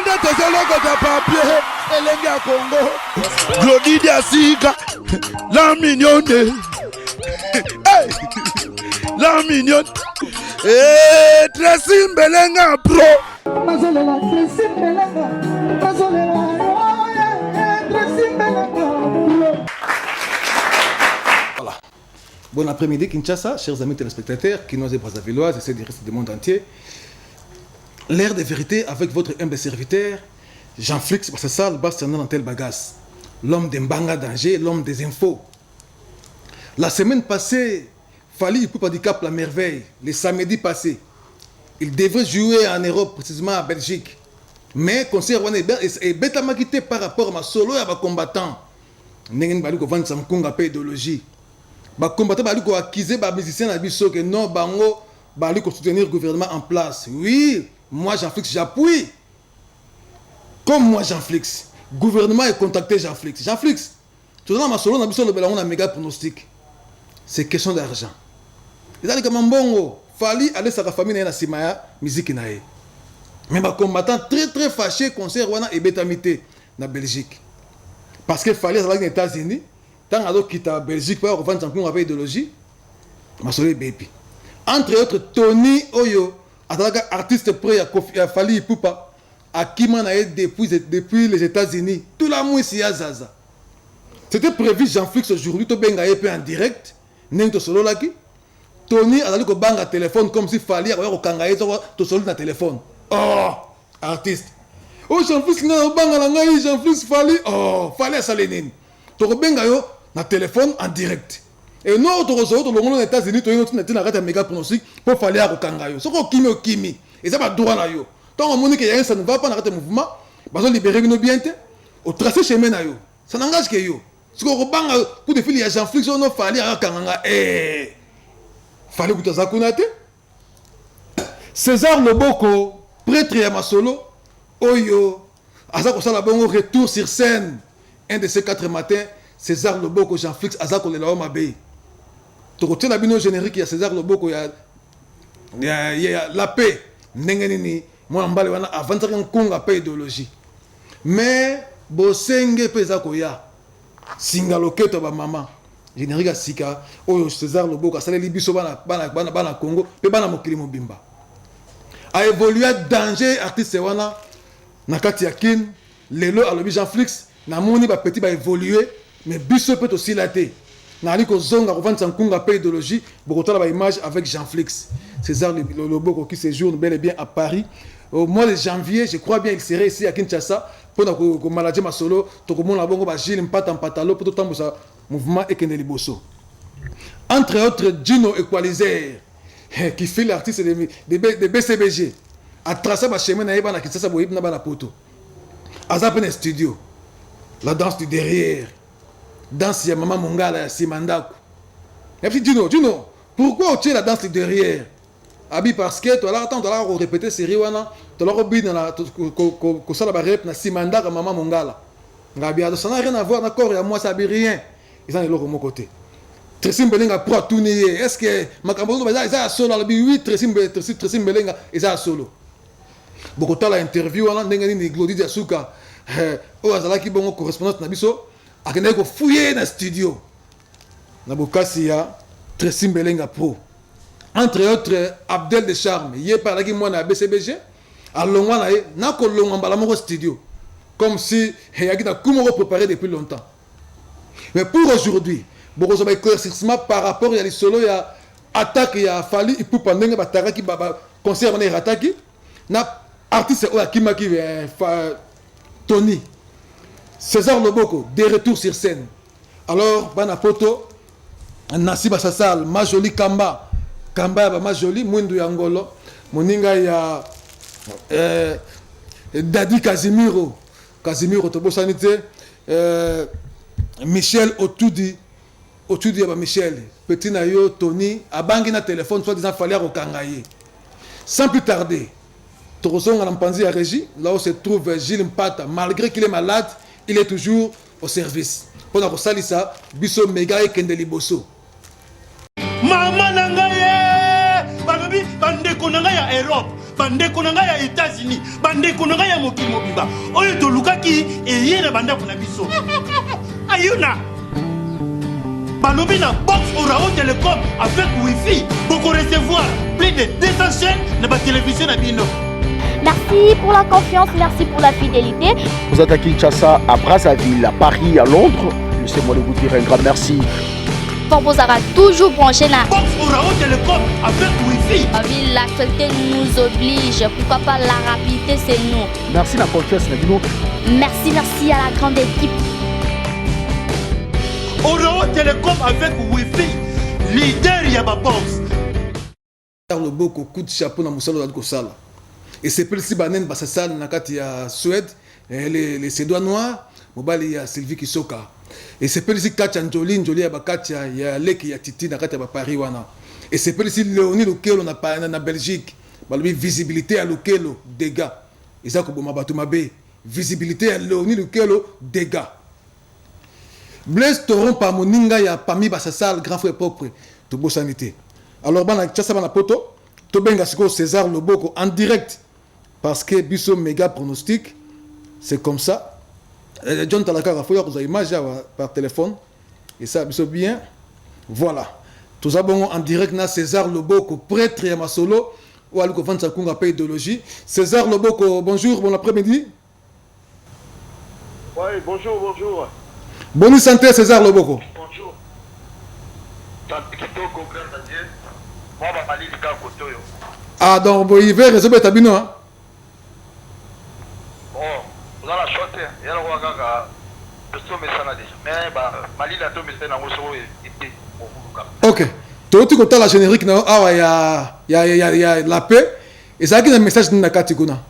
nde tozolokota papier elenge ya Congo. Glodi Diasika, la mignonne. Hey! La mignonne. Eh, Tracy Mbelenga pro. Nazolela Tracy Mbelenga, nazolela oh, yeah, Tracy Mbelenga pro. Voilà. Bon après-midi Kinshasa, chers amis téléspectateurs, Kinois et Brazzavillois, et ceux du reste du monde entier. L'heure de vérité avec votre humble serviteur, Jean-Flix Bassasal, Bastien Nantel Bagas, l'homme des Mbanga danger, l'homme des infos. La semaine passée, Fally Ipupa du Cap la merveille, le samedi passé, il devrait jouer en Europe, précisément à Belgique. Mais concert wana ebetamaki te par rapport à solo ya ba combattant. Ndenge nini bali kovandisa nkunga pe idéologie. Ba combattant bali ko accuser ba musiciens na biso que non bango bali ko soutenir gouvernement en place. Oui, moi Jean-Flix j'appuie. Comme moi Jean-Flix, gouvernement est contacté Jean-Flix. Jean-Flix, toza na masolo na biso olobela yango na méga pronostic. C'est question d'argent. Ezali kama mbongo. Fally alesaka famille na ye na sima ya musique na ye. Mais ba combattants très très fâchés concert wana ebetami te na Belgique. Parce que Fally azalaki na États-Unis, tango azokita Belgique po akovandisa nkunga pe idéologie, masolo ebebi. Entre autres Tony oyo azalaka artiste près ya Koffi, ya Fally Ipupa, akima na ye depuis les États-Unis. Tula mwisi ya Zaza. C'était prévu Jean-Flix aujourd'hui tobenga ye pe en direct ndenge tosololaki. Tony azali kobanga téléphone comme si Fally akoya kokanga ye soko tosololi na téléphone. Oh, artiste. Oh Jean-Flix nga obanga na ngai Jean-Flix Fally. Oh, Fally asali nini? Tokobenga yo na téléphone en direct. Et non tokozwa tolongolo na États-Unis toyino tina tina kati ya méga pronostic po Fally akokanga yo. Soko okimi okimi, eza ba droit na yo. Tant omoni que ya ça ne va pas na kati ya mouvement, bazo libérer bino bien te. O tracer chemin na yo. Ça n'engage que yo. Siko okobanga coup de fil ya Jean-Flix ono Fally akakanga nga eh. Fally kutu aza kuna te. César Loboko, prêtre ya masolo oyo aza kosala bongo retour sur scène un de ces quatre matins. César Loboko Jean-Flix aza kolela yo mabe. Tokotiela bino générique ya César Loboko ya la paix. Ndenge nini mwana mbale wana avandisaki nkunga pe idéologie. Mais bosenge pe eza koya. Singa loketo ba mama. Générique ya sika oyo César Loboko asaleli biso bana, bana, bana, bana Congo pe bana mokili mobimba. A évolué danger artiste wana na kati ya Kin. Lelo alobi Jean-Flix namoni ba petit ba évoluer mais biso pe tosila te. Nali kozonga kovandisa nkunga pe idéologie bokotala ba image avec Jean-Flix. César Loboko qui séjourne bel et bien à Paris. Au mois de janvier, je crois bien il serait ici à Kinshasa pour na ko manager masolo tokomona bongo ba Gilles Mpata Mpatalo pour totambusa mouvement ekende liboso. Entre autres Gino Equalizer qui fait l'artiste de BCBG a tracé ba chemin na ye bana Kinshasa boyebi na bana poto. Aza pe na studio. La danse du derrière. Danse ya mama Mongala ya sima ndako. Et puis Gino, Gino, pourquoi otie la danse du derrière? Abi parce que toi là tant toi là répéter série wana, toi là bina na ko sala ba rep na sima ndako mama Mongala. Ngabi ça n'a rien à voir na corps ya moi ça bi rien. Ils ont eloko moko te. Tracy Mbelenga pro atuni ye. Est-ce que makambo oyo baza eza solo alobi oui Tracy Mbe Tracy Tracy Mbelenga eza solo. Bokotala interview wana ndenge nini Glody Diasuka oyo azalaki bongo correspondante na biso akendaki kofuye na studio na bokasi ya Tracy Mbelenga pro. Entre autres Abdel de Charme ye pe alaki mwana ya BCBG alongwa na ye na kolongwa mbala moko studio comme si eyaki na coup moko préparé depuis longtemps. Mais pour aujourd'hui, bokozwa ba éclaircissement par rapport ya lisolo ya attaque ya Fally Ipupa ndenge batakaki ba, ba concert wana erataki na artiste oyo akimaki Tony César Loboko de retour sur scène. Alors bana poto Nasi Basasal, Majoli Kamba, Kamba ya ba Majoli mwindu ya ngolo, moninga ya Dadi Casimiro, Casimiro tobosani te, Michel Otudi, Otudi ya ba Michel, petit na yo Tony abangi na téléphone soit disant Fally akokanga ye. Sans plus tarder, tokozonga na mpanzi ya régie, là où se trouve Gilles Mpata, malgré qu'il est malade, il est toujours au service. Pona kosalisa biso mega ekende liboso. Mama na ngai ye, balobi bandeko na ngai ya Europe, bandeko na ngai ya États-Unis, bandeko na ngai ya mokili mobimba. mobimba oyo tolukaki eye na bandako na biso ayuna balobi na box orao telecom avec wifi bokorecevoir plus de 200 chaînes na batelevizio na bino. Merci pour la confiance, merci pour la fidélité. Vous êtes à Kinshasa, à Brazzaville, à Paris, à Londres. Laissez-moi vous dire un grand merci. Pour vous aura toujours branché la Box Orao Telecom avec Wi-Fi. La l'actualité nous oblige. Pourquoi pas la rapidité, c'est nous. Merci la confiance, Nabino. Merci, merci à la grande équipe. Orao Telecom avec Wi-Fi, leader ya ba box. Loboko, coup de chapeau na mosala ozali kosala. Esepelisi banene basasala na kati ya Suède, les Suédois noirs, mobali ya Sylvie Kisoka. Esepelisi kati ya Njoli, Njoli ya bakati ya leki ya Titi na kati ya Paris wana. Esepelisi Léonie Lukelo na Belgique. Balobi visibilité ya Lukelo, dégâts. Eza koboma bato mabe. Visibilité ya Léonie Lukelo, dégâts. Blaise Toron pa moninga ya Pami Basasal, grand frère propre, tobosanité. Alors bana Kinshasa, bana poto, tobenga sikoyo César Loboko en direct parce que biso méga pronostic, c'est comme ça. John Talakara, faut y image par téléphone et ça biso bien. Voilà. Toza bongo en direct na César Loboko, prêtre ya masolo ou aluko vanda kunga pe idéologie. César Loboko, bonjour, bon après-midi. Oui, bonjour, bonjour. Bonne santé, César Loboko. Bonjour. Santé kitoko, grâce à Dieu. Moi, ba malili ka kotoyo. Ah, donc, bon, hiver, réseau beta bino, hein? Bon, on a la chance, il y a le roi kaka, tomesana déjà. Mais, bah, malili a tomesana, on se été. Ok. Toti kota la générique na awa ya la paix. Et ça qui un message na kati kuna.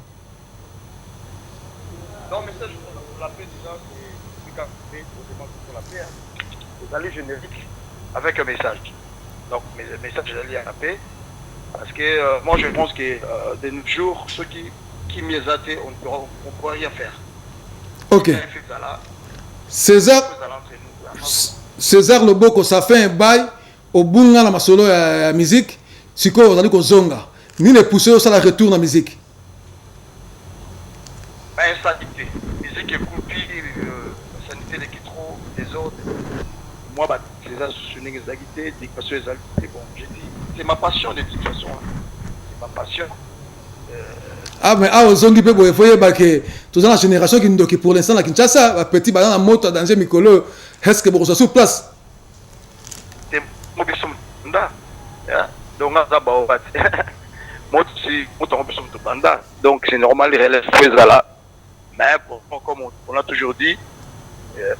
Non, message pour la paix déjà, c'est pour la paix. Hein. Allez générique avec un message. Donc, message allé à la paix. Parce que moi, je pense que de nos jours, ceux qui m'ésatent, on ne pourra rien faire. Ok. César Loboko, ça fait un bail au bunga la masolo ya musique. Siko ozali kozonga. Ni ne pousser ça la retour la musique. Insanité. Musique est coupée, sanité qui trop, des autres. Moi, bah, les associations, les agités, des passions, les agités. Bon, j'ai dit, c'est ma passion de toute façon. Hein. C'est ma passion. Ah, mais ah, ozongi pe boye foye ba que tous la génération qui ndoki pour l'instant la Kinshasa, ba petit ba na moto danger mikolo, est-ce que bokosa sur place? C'est moi biso nda. Donc ça ba ba. Moi si moto biso banda. Donc c'est normal relève là. Mais bon, comme on a toujours dit,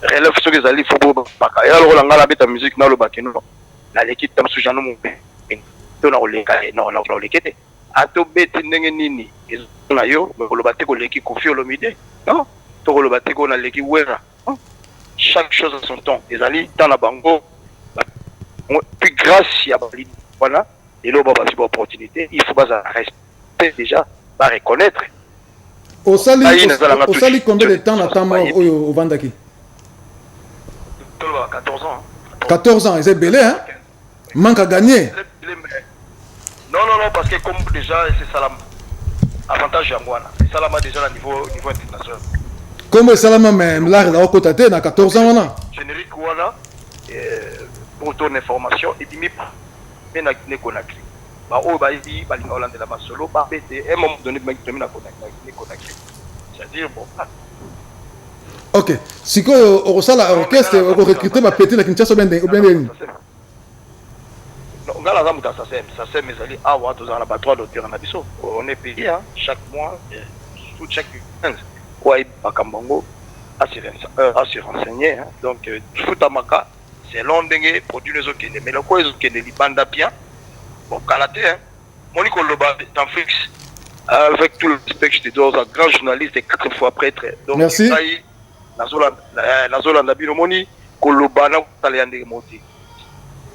relève ce que les faut pas. Et alors on a la bête musique dans le bakino. Na l'équipe tam sous jano to na oleka non na olekete. Ato bete ndenge nini na yo koloba te koleki Koffi Olomide, non to koloba te ko na leki Wera. Chaque chose à son temps. Ezali temps na bango. Puis grâce ya bali voilà et là ba ba opportunité, il faut pas respecter déjà, ba reconnaître. Osali combien de temps na temps mort oyo ovandaki? 14 ans. 14 ans, c'est belé hein. Manque à gagner. Non, non, non, parce que comme déjà, c'est Salama. Avantage Yangwana. Salama déjà à niveau international. Comme Salama, même là, il a côté dans 14 ans. Wana. Générique, voilà, pour ton information, et puis, mais na Guinée Conakry. Bah, oh, bah, il bah, il Hollande la solo, bah, à un moment donné, bah, il na Guinée Conakry. C'est-à-dire, bon. Ok. Si on reçoit l'orchestre, on recrute, bah, péter la Kinshasa, ou bien, non, nga naza moto ya SACEM. SACEM ezali awa, tozala na ba droit d'auteur na biso. On est payé hein, chaque mois, tout chaque 15. Ouais, makambo yango a se renseigner hein. Donc futamaka selon ndenge produit ezokende, mais loko ezokende libanda bien. Bon, kala te hein. Monique Oloba Jean-Flix, avec tout le respect que je te dois, un grand journaliste et 4 fois prêtre. Donc merci. Nazola na bino moni koloba na kotala ya ndenge moti.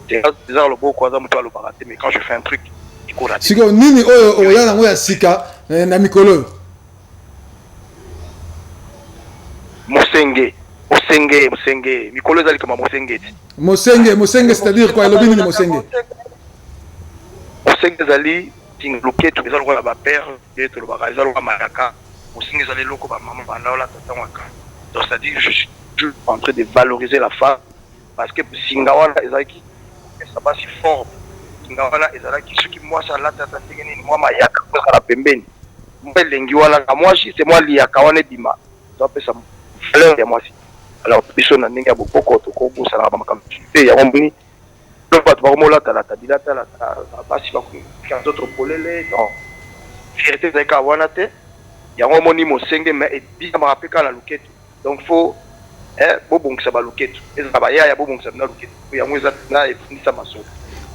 César Loboko aza moto alobaka te, mais quand je fais un truc, ekola te. Sikoyo nini oyo oya nango ya sika na mikolo? Mosenge, mosenge, mosenge. Mikolo ezali kama mosenge ti. Mosenge, mosenge, c'est-à-dire quoi? Elobi nini mosenge? Mosenge ezali tingloketo, eza lokola ba perle, tolobaka eza lokola mayaka. Mosinga ezali eloko ba mama banda olata ntango ya kala. Donc c'est à dire je suis toujours en train de valoriser la femme parce que singa wana ezalaki kopesa basi forme. Singa wana ezalaki soki mwasi alati ata ndenge nini mwa mayaka ezala pembeni, mwa elengi wana na mwa juste mwa liyaka wana ebima, ezopesa valeur ya mwasi. Alors biso na ndenge ya bokoko tokobosanaka ba makambo te, yango omoni bato bakomolatalata bilatalata, basi bakotika nzoto polele. Donc fierté ezali kaka wana te, yango omoni mosenge mais ebiamaka mpe kaka na loketo. Donc faut bobongisa baloketo, ezala bayaya bobongisa na loketo, yango eza na efundisa masolo.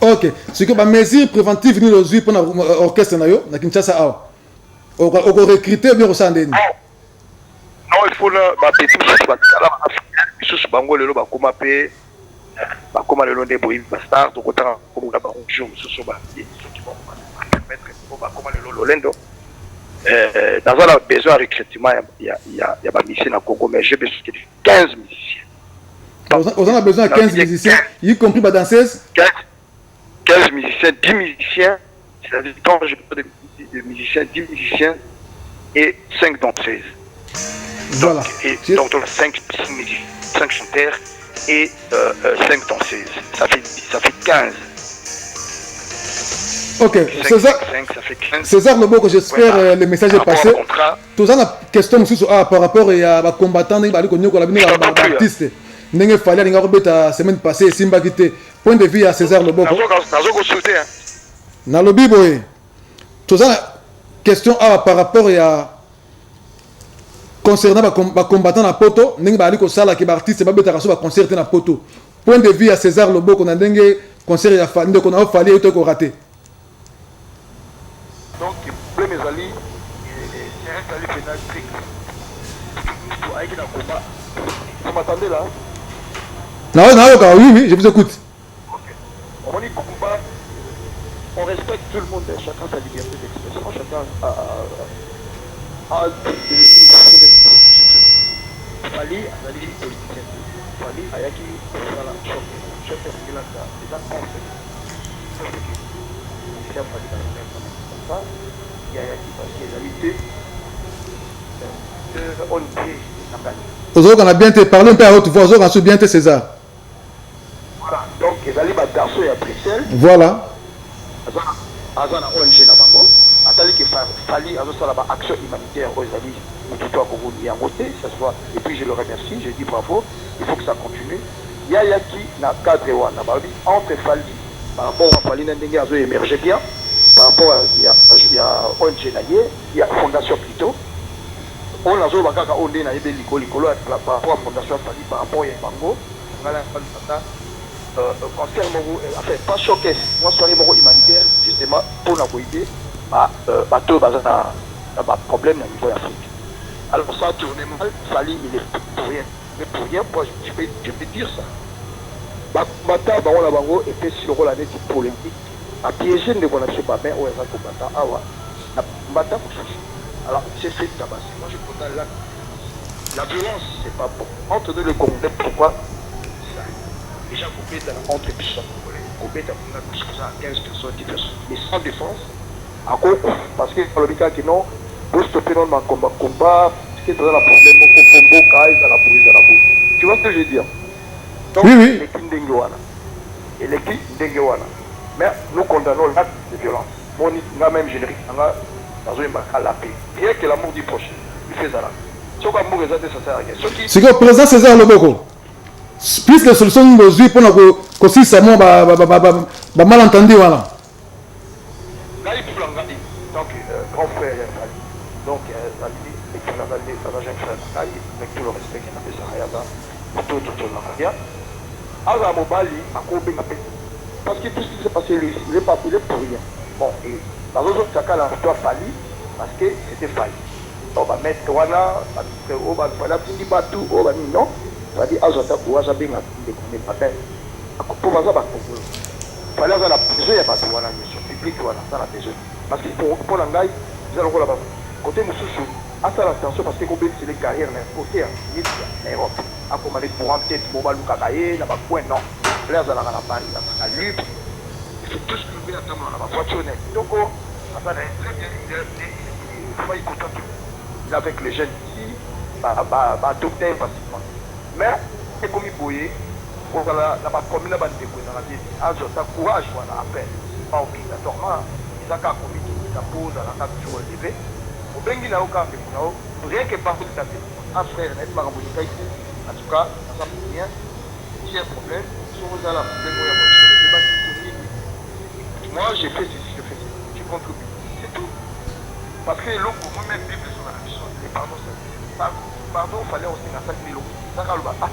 Ok, sikoyo bamesure préventive nini ozwi mpona orchestre na yo na Kinshasa awa? Okorecrute bien, kosala ndeni? Non, il faut na bapeti mosusu batikala, misusu bango lelo bakóma mpe bakóma lelo nde boyebi bastar, tokotanga komona bango jour mosusu soki bapermettre po bakóma lelo lolendo. Naza na besoin ya recrutement ya bamusicien na Congo, mais j'ai besoin de 15 musiciens. Oza na besoin ya 15 musiciens, y compris badanseuse? 15 musiciens, 10 musiciens, c'est-à-dire quand je parle de musiciens, 10 musiciens et 5 danseuses. Voilà. Donc, et, donc, 5 chanteurs et 5 danseuses. Ça fait 15. Ok, 5, César, 5, ça fait 15. César Loboko, j'espère Ouais, le message est par rapport passé. au contrat. Toza na question mosusu ah, par rapport ya bacombattant ndenge bali konyokola bino baartiste, ndenge Fally alinga kobeta semaine passée esimbaki te. Point de vue ya César Loboko? Nazo consulter, hein. Nalobi boye, toza na question awa par rapport ya concernant bacombattant na Poto, ndenge bazali kosalaki baartiste babetaka so baconcert te na Poto. Point de vue ya César Loboko na ndenge concert ya ndeko na yo Fally euti korater? Donc problème ezali terrain ezali mpenza strict, ayaki na combat. Vous m'entendez là? Nayoka, oui, je vous écoute. Ok, omoni combat, on respecte tout le monde, chacun sa liberté d'expression, chacun a Fally azali politicien te. Fally ayaki kosala choc, choc esengelaka eza contre musicien. Fally comme ça yayaki parce que ezali te ONG na ngai. Ozokana bien te, parle mpe à haute voix, ozokana so bien te, César. Voilà, donc ezali bagarçon ya Bruxelles. Voilà. Aza na ONG na bango, atali ke Fally azosala baaction humanitaire oyo ezali motu to akokoni yango te, ça se voit. Et puis je le remercie, je dis bravo, il faut que ça continue. Yayaki na cadre wana balobi entre Fally, par rapport à Fally na ndenge azo émerger bien par rapport ya ONG na ye, ya fondation plutôt. Oyo nazoloba kaka oyo nde nayebi likolo likolo par rapport à fondation ya Fally, par rapport ya bango ngai ata concert moko, enfin pas showcase, mwa soirée moko humanitaire justement mpona koaider bato oyo baza na baproblème na niveau ya Afrique. Alors ça a tourné mal. Fally, il est pour rien, mais pour rien, moi je peux dire ça. Bata bango na bango epesi lokola neti polémique, apiéger ndeko na biso Babin oyo aza kobata awa na mbata mosusu. Alors il s'est fait tabasser. Moi je condamne là la violence, c'est pas bon entre nous les Congolais. Pourquoi ça déjà kobeta entre biso Congolais, kobeta kuna biso à 15 personnes, 10 personnes, mais sans défense akoko, parce que balobi kaka non, bostopper nano makomba komba, parce que toza na problème moko po mboka ezala boye, ezala boye. Tu vois ce que je veux dire? Donc Oui. Eleki ndenge wana, eleki ndenge wana, mais nous condamnons l'acte de violence. Moni nga même générique nanga nazoyembaka la paix, rien que l'amour du prochain. Il fait ezala soki amour eza te, ça sert à rien soki Sikoyo président César Loboko, plus de solution nini bozwi mpona kosilisa mwa bamalentendu wana? Ngai mpula ngai, donc grand frère ya Fally, donc azali azali aza jeune frère na ngai, avec tout le respect ke napesaka ye, aza moto totolaka bien, azala mobali akobenga mpe, parce que tout ce qui s'est passé, lui il est pas, il est pour rien. Bon, et nazozongisa kaka na toi Fally, parce que c'était Fally. Donc bamaître wana oyo bafali atindi bato oyo banini, non, Fally azwa ata courage, abenga ndeko ne Babin mpo baza bakongolo. Fally aza na besoin ya bato wana nyonso, public wana aza na besoin, parce que mpo na ngai eza lokola côté mosusu asala attention, parce que kobebisele carrière na côté ya na Europe, akoma ne courant tête mo balukaka ye na bacoin. Non, Fally azalaka na Paris, azalaka libre, il fait tout ce qu'il veut, atambola na bavoiture na kitoko, aza na ye très bien, fai kota tout. Avec les jeunes ici, ba ba ba adopter ye facilement. Mais ekomi boye, kozala na ba commune na ba ndeko ezalaka bien te. Azwa ata courage wana appel, pas obligatoirement, eza kaka komikitisa po ozala kaka toujours eleve. Obengi na yo kaka ndeko na yo, rien que par ta telephone. Ah frère, nayebi makambo elekaki te, en tout cas naza pour rien, j'ai un problème, soki oza na problème oyo ya voiture ebebaki to nini, moi je fais ceci, je fais cela, je contribue, c'est tout. Parce que eloko moi meme bible ezoba na biso le pardon ça pardon fallait osenga asali nde eloko te ezaka aloba ah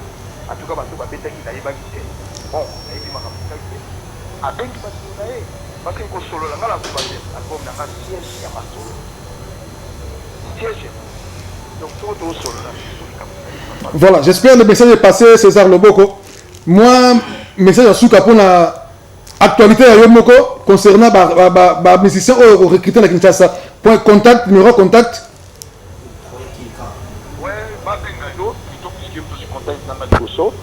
en tout cas bato babetaki nayebaki te bon nayebi makambo ekaki te abengi bandeko na ye parce que kosolola nga nazoba te album na nga siège ya masolo siège ya donc soko tosolola biso likambo. Voilà, j'espère le message est passé, César Loboko. Moi, message à Souka pour la actualité ya yo moko concernant ba, ba, ba, ba musicien oyo recruter na Kinshasa. Point contact, numéro contact. Ouais, babenga yo plutôt puisque tozwi contact na nga liboso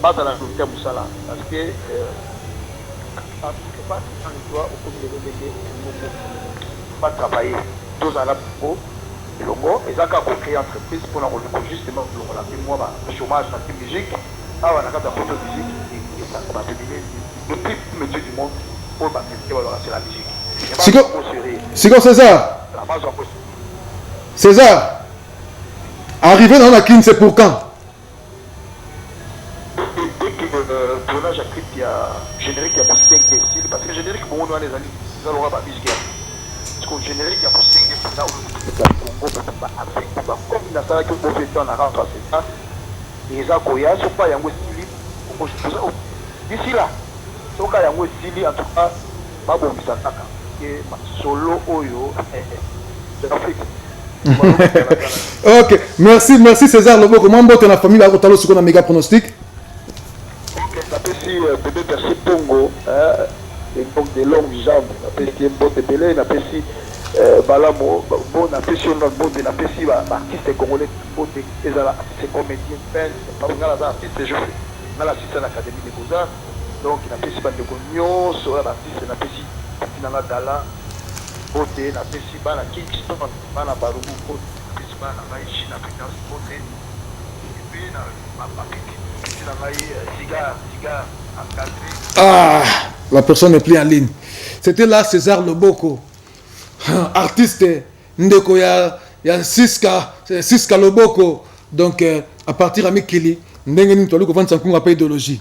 bazala na mosala parce que euh, parce que pas toi okomi lelo ndenge moko pas travailler tozala po elongo eza kaka kocree entreprise mpona koluka justement kolongola mpe mwa ba chômage na musique awa na kati ya poto. Musique esanga bato ebele, le plus métier du monde oyo ba musicien balobaka, c'est la musique. Siko siko César, César, arrivé dans la Kin, c'est pour quand? Dès que euh, tournage ya clip ya générique ya bosenge esili, parce que générique bongo wana ezali eza lokola ba musique ya parce que générique ya bosenge mpenza oyo ya Congo ba Afrique ba comme nasalaki mauvais temps na rendre c'est ça eza koya. Soki yango esili, d'ici là, soki yango esili, en tout cas babongisa kaka ke masolo oyo Afrique. Ok, merci, merci César Loboko. Moi, mbote na famille bakotala siko na Méga Pronostic. Ok, napesi bébé Percy Pongo, donc de longues jambes, napesi ye mbote ebele, napesi balamu bo, napesi yo na mbote, napesi baartiste congolais mbote, ezala artiste comédien, peintre, parce que nga naza artiste, je fais nga nasisa na Académie des Beaux-Arts, donc napesi bandeko nyonso ya baartiste, napesi peti nanga gala mbote, napesi bana Kingston, bana Barubu mbote, napesi bana na ngai China Finance mbote, et puis na bapeti peti na ngai cigare cigare encadré. Ah, la personne n'est plus en ligne. C'était là César Loboko, artiste ndeko ya Siska, Siska Loboko. Donc à partir ya mikili ndenge nini toali kovandisa nkunga mpe idéologie.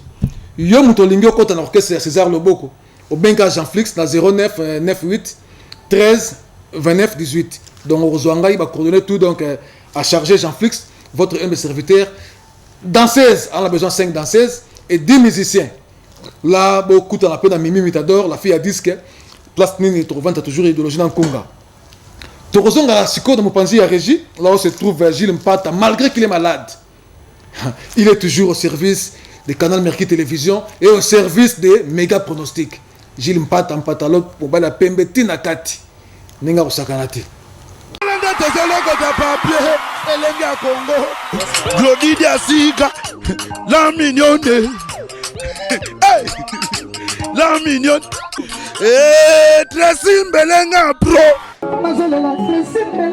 Yo moto olingi okota na orchestre ya César Loboko, obenga Jean Flix na 09 98 13 29 18. Donc okozwa ngai bacoordonnées tout, donc à charger Jean Flix, votre humble serviteur. Danseuse, on a besoin 5 danseuses et 10 musiciens. Là bokutana mpe na Mimi Mitador, la fille à disque, place nini tokovandisa toujours idéologie na nkunga. Tokozonga sikoyo na mopanzi ya régie, là où se trouve Gilles Mpata. Malgré qu'il est malade, il est toujours au service de Canal Merki Télévision et au service de Méga Pronostic. Gilles Mpata, Mpata lo mobali ya pembe ntina kati ndenge akosakana te. Nde tozolokota papier elenge ya Congo Glodi Sika la mignonne, hey! La mignonne, hey, Tracy Mbelenga pro. Nazolela Tracy Mbelenga.